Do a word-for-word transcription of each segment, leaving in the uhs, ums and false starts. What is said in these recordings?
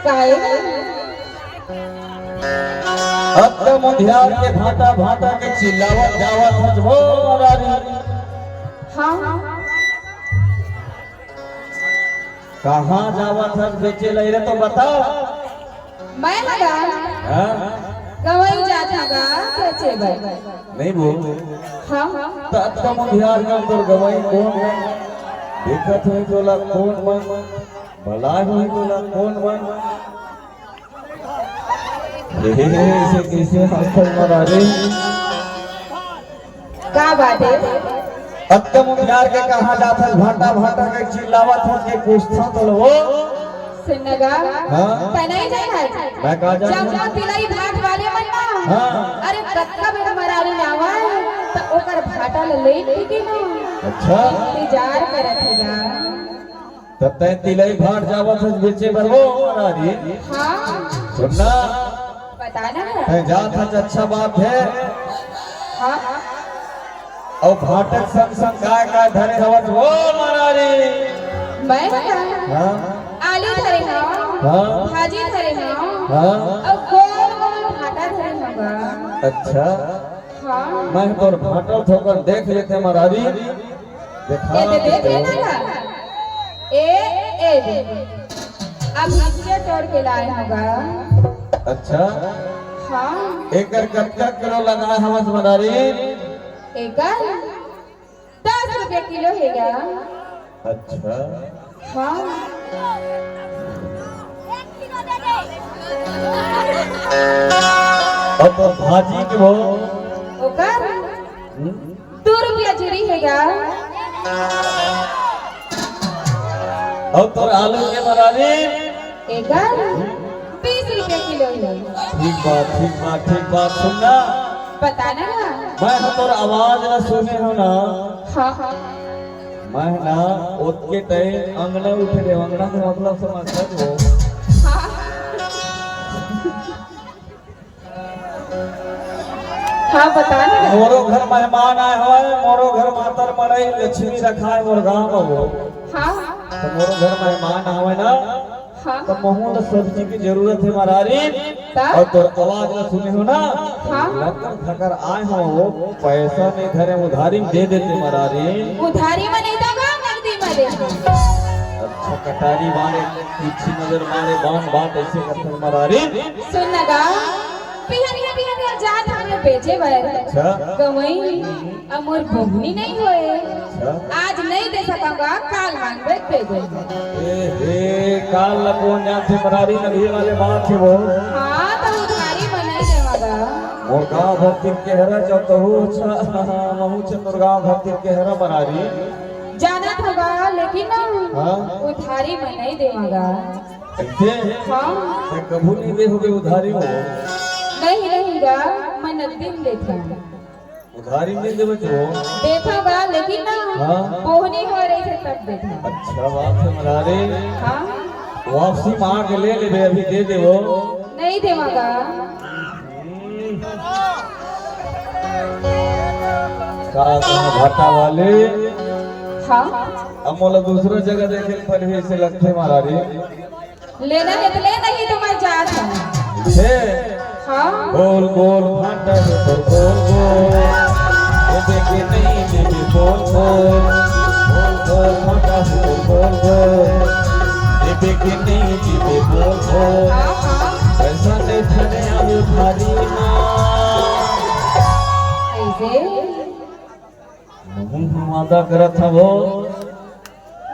काय? अत्ता मुंधियार के भांटा भांटा के चिल्लावत जावत हस वो मरारी। हाँ। कहाँ जावत हस बेचे लई रे तो बता। मैं हगा। हाँ? गवई जात हगा बेचे बर। नहीं वो। हाँ। त अत्ता मुंधियार के तोर गवई कोन मन? देखत होही तोला कोन मन? बलाय होही तोला कोन मन? हे, हे, हे, अइसे कइसे हंसत मरारी? का बात हे? अत्ता मुंधियार के कहाँ जात हस? भांटा भांटा के चिल्लावत हस के पूछत हस तो लो। सुन न गा। हाँ? तैं नहीं जानत। मैं का जानत? जब वो तिलई भांट वाले मन ना। हाँ। अरे कतका बेर मरारी आवय, त ओकर भांटा ल लेन के ना। अच्छा। इंतजार करत हे गा। त तैं तिलई भांट जावत हस बेचे बर वो मरारी? हाँ। सुन ना। बता ना। तैं जात हस अच्छा बात हे। हाँ। अउ भांटा के संग संग काय काय धरे हवस वो मरारी? मैं ना हाँ। आलू धरे हंव, हाँ। भाजी धरे हंव, हाँ। अउ गोल गोल भांटा धरे हंव गा। अच्छा। हाँ। मैं तोर भांटा थोकन देख लेतेंव मरारी। देखा ए दे, देख लेना गा। ए, ए दे। अब नीचे तोड़ के लाय हंव गा। अच्छा। हाँ। एकर कतका किलो लगाय हवस मरारी? एकर दस रुपया किलो हे गा। अच्छा। हाँ। अउ तो भाजी के वो? ओकर? हम्म? दू रुपया जुरी हे गा। अउ तोर आलू के मरारी? एकर बीस रुपया किलो हे। ठीक बात, ठीक बात, ठीक बात। सुन ना। बता ना। मैं ह तोर आवाज ला सुने हंव ना। हाँ, हाँ। मैं ना ओतके टाइम अंगना उठे रेहेंव, अंगना के मतलब समझथस वो। हाँ। हाँ, बता ना। मोरो घर मेहमान आय हवय, मोरो घर मातर मड़ई लक्ष्मी रखाय मोर गाँव म वो। हाँ। त मोरो घर मेहमान आवय ना, हाँ। त महूँ ल सब्जी के जरूरत हे मरारी। त? अउ तोर आवाज ल सुने हंव ना, हाँ। लकर धकर आय हंव वो, पैसा नइ धरे, उधारी म दे देते मरारी। उधारी म नइ दो गा, नगदी म दे। अच्छा, कटारी मारे, तिरछी नजर मारे, बान बात अइसे करथस मरारी। सुन न गा, बिहनिया बिहनिया जात हंव मैं बेचे बर। अच्छा। गंवई, अब मोर बोहनी नइ होय। अच्छा। आज नइ दे सकंव गा, काल मांगबे दे देहूं। ए हे, काल ला कोन जानथे मरारी, नगदी वाले बात हे वो। हाँ, त उधारी म नइ देवंव गा। मोर गाँव भर तिम केहरा जब तहू अच्छा, महूँ अच्छा तोर गाँव भर तिम केहरा मरारी। जानत हंव गा, लेकिन ना, हाँ? उधारी म नइ देवंव गा। अइसे? हाँ। मैं कभू नइ दे होबे उधारी म। नहीं, नहीं गा, मैं नगदी म देथंव। उधारी म नइ देबे तो? देथंव गा, लेकिन ना, हाँ। बोहनी हो रही है तब देथंव। अच्छा बात हे मरारी। हाँ। वापसी म आके ले लेबे, अभी दे देबो। नइ देवंव गा। का कहा भाटा वाले? हाँ। अब मोला दूसरा जगह देखे ल परही, अइसे लगथे मरारी। लेना हे त ले, नहीं त मैं जात हंव। हे। हाँ। गोल गोल भांटा हे तोर गोल गोल। देबे के नहीं देबे बोल बोल। गोल गोल भांटा हे तोर गोल गोल। देबे के नहीं देबे बोल बोल। हाँ, हाँ। पैसा नइ धरे हंव उधारी म। अइसे? महूँ ह वादा करत हंव वो।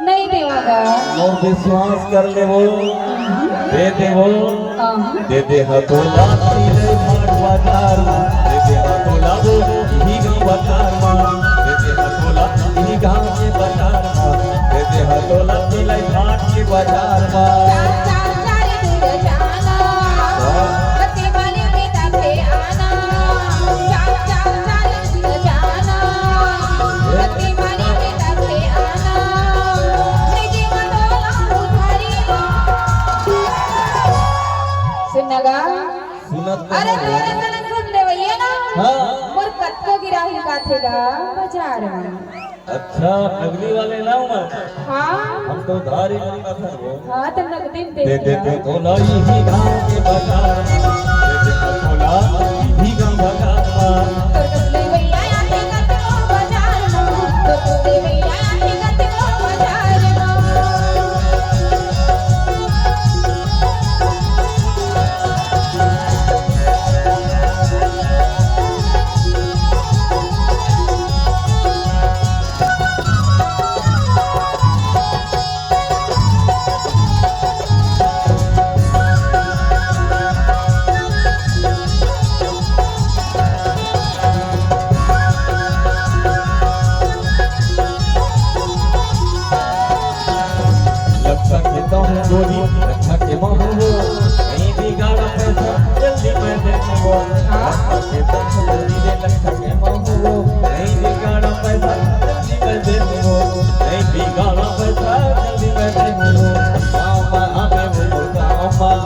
नइ देवंव गा। मोर विश्वास कर ले वो। दे दे वो। हाँ। दे दे हथोला तिलई भांट बाजार म। दे दे हथोला वो इही गाँव बाजार म। दे दे हथोला इही गाँव के बाजार म। दे दे हथोला तिलई भांट के बाजार म। चार चार चार दूर जाना। हाँ। बत्ती वाली बेटा थे आना। चार चार चार दूर जाना। बत्ती वाली बेटा थे आना। निजी मतोला उधारी। सुन न गा। सुनत अरे नहीं। तोरे सन सुन लेवइया ना। हाँ। मोर कतको गिराही काथे गा बाजार म। अच्छा, नगदी वाले ना उमर? हाँ। हम तो उधारी मांगत हन वो। हाँ, त नगदी म दे दे दे दे। तोला इही गाँव के बाजार म, दे दे तोला इही गाँव बाजार म। तोर कस लेवइया आथे कतको बाजार म, तोर कस लेवइया आथे कतको बाजार म। लक्षा के तहूँ गोरी, लक्षा के महूँ हो, नहीं बिगाड़ा पैसा, जल्दी मैं दे दूँगा। लक्षा के तहूँ गोरी रे, लक्षा के महूँ हो, नहीं बिगाड़ा पैसा, जल्दी मैं दे दूँगा। नहीं बिगाड़ा पैसा, जल्दी मैं दे दूँगा। गाँव में आवे वो मोर गाँव में,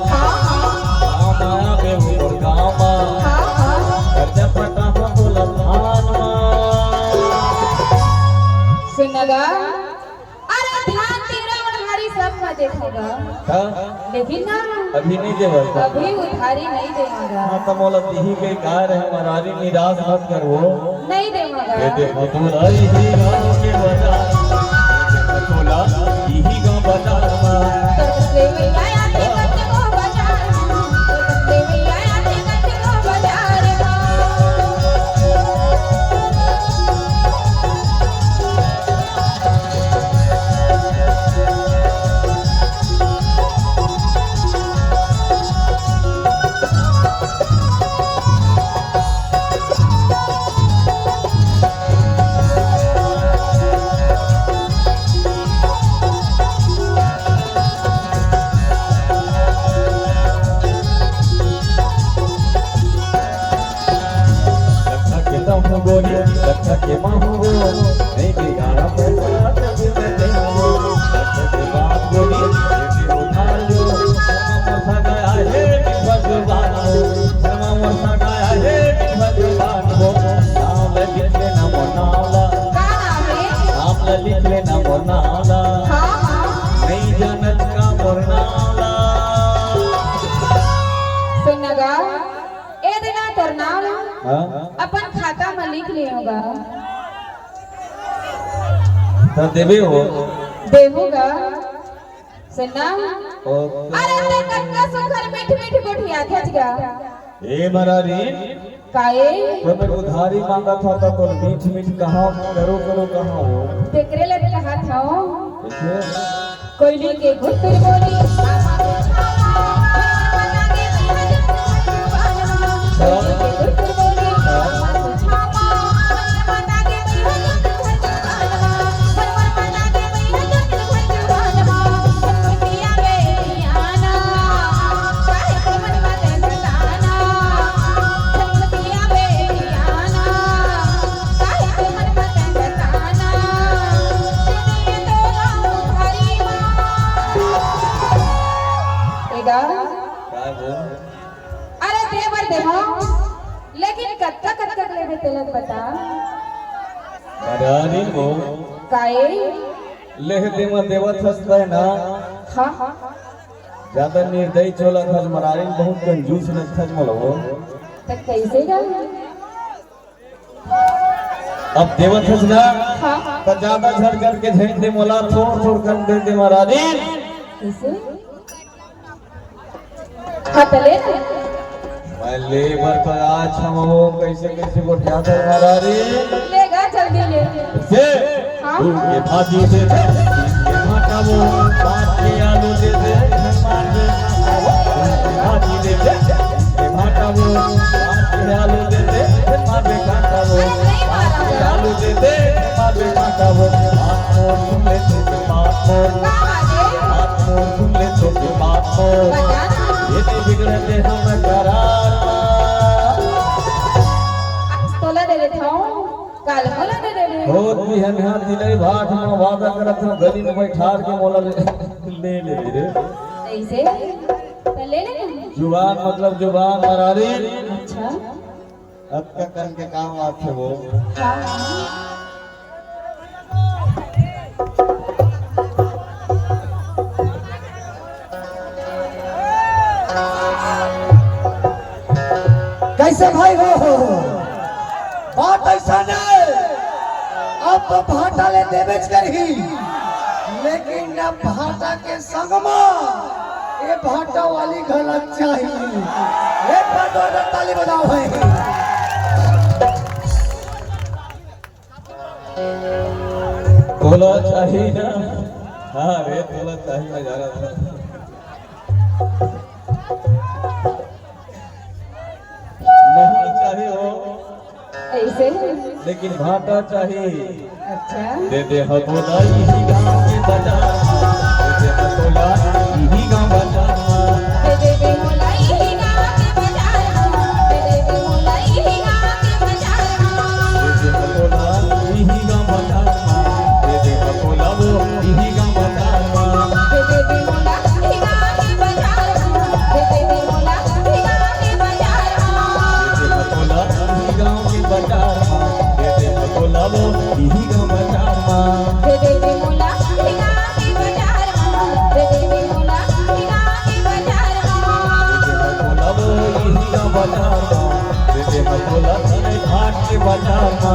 गाँव में आवे वो मोर गाँव में, कर्जा पटाहूँ तोला धान में। सुन गा, अरे धान तिवरा उधारी सब म देथे गा। हाँ? लेकिन ना, अभी नहीं देवत। अभी उधारी नहीं देवँव गा। हाँ, त मोला दिही के कार है, मरारी निराश मत करवो। नहीं देवँव गा। ये देखो तोला इही गाँव के बाजार, ये देखो तोला इही गाँव बाजार म। तोर कस लेवइया आथे कतको बाजार म, तोर कस लेवइया आथे कतको बाजार म। लक्षा के तहूँ गोरी, लक्षा के महूँ हो, नहीं बिगाड़ा पैसा, जल्दी मैं दे दूँगा। लक्षा के बाद गोरी, बेटी उधार लो, शर्मा मोर सगा आहे भगवान हो, शर्मा मोर सगा आहे भगवान हो। नाम ला लिख लेना मोर नाम ला। का नाम है? नाम ला लिख लेना मोर नाम ला। हाँ, हाँ। नहीं जानत का मोर नाम ला। सुन गा, ए दे ना तोर नाम हाँ? अपन खाता म लिख लेहूँ गा। त देबे हो? देहूँ गा। सुन ना। ओके। अरे ते कतका सुघर मीठ मीठ गोठियाथस गा। ए मरारी। काए? तो मैं उधारी मांगत हँव त तोर मीठ मीठ कहाँ करो करो कहाँ हो? तेकरे ले कहत हँव। कैसे? कोयली के गुटुर बोली, कोयली के गुटुर बोली, ए गा। का बोल? अरे दे बर देहूँ, लेकिन कतका कतका के लेबे तेला बता। अरे अरे वो। काए? लेहे दे म देवत हस तैं ना। हाँ, हाँ। ज्यादा निर्दयी चलत हस, मरारी बहुत कंजूस लगथस मोला वो। त कैसे गा? अब देवत हस ना, हाँ। त ज्यादा झट करके झेंट दे मोला, थोड़ थोड़ कर दे दे मरारी। कैसे? हाँ, त ले ना। मैं ले बर तो आज हम हो, कैसे कैसे गोठियाथस मरारी। ले गा, जल्दी ले। से हाँ। दूध के भाजी दे दे, दूध के भाटा वो, बात के आलू दे दे, हनुमान दे दे। दूध के भाजी दे दे, दूध के भाटा वो, बात के आलू दे दे, हनुमान दे भाटा वो। अरे नहीं बात के मारा। आलू दे दे, हनुमान दे भाटा वो। बात मोर सुन ले तू के बात मोर। का बात है? बात मोर सुन ले तू के बात मोर। बता ना। ये नहीं बिगड़े दे हम करार। आज तोला दे देथँव। काल मोला दे देबे। होत बिहनिया तिलई भाट म वादा करत हँव, गली म बइठार के मोला ले, ले लेबे रे। अइसे? त ले ले ना। जुबान मतलब जुबान मरारी। अच्छा। अतका कन के काम आथे वो। हाँ, हाँ। से भाई हो, बात ऐसा नहीं, अब तो भाटा ले देबेच करही, लेकिन अब भाटा के संग मा ये भाटा वाली घलक चाहिए। एक बार जोरदार ताली बजाओ भाई। तोला चाहिए ना? हाँ रे, तोला चाहिए, मैं जा रहा था। नहीं चाहिए हो, ऐसे? लेकिन भाटा चाहिए। अच्छा। दे दे हथौला इही गांव के बाजार मा। दे दे हथौला इही गांव बाजार मा। दे दे हथौला इही गांव के बाजार मा। दे दे हथौला इही गांव के बाजार मा। दे दे हथौला इही गांव बाजार मा। दे दे हथौला वो इही गांव बाजार मा। दे दे हथौला इही गांव के बाजार मा। दे दे हथौला इही गांव के बाजार मा। दे दे हथौला इही गांव के बाजार मा। दे दे हथौला वो इही गांव बाजार मा। दे दे हथौला इही गांव के बाजार मा। दे दे हथौला इही गांव के बाजार मा। दे दे हथौला वो इही गांव बाजार मा। दे दे हथौला थाने घाट के बाजार मा।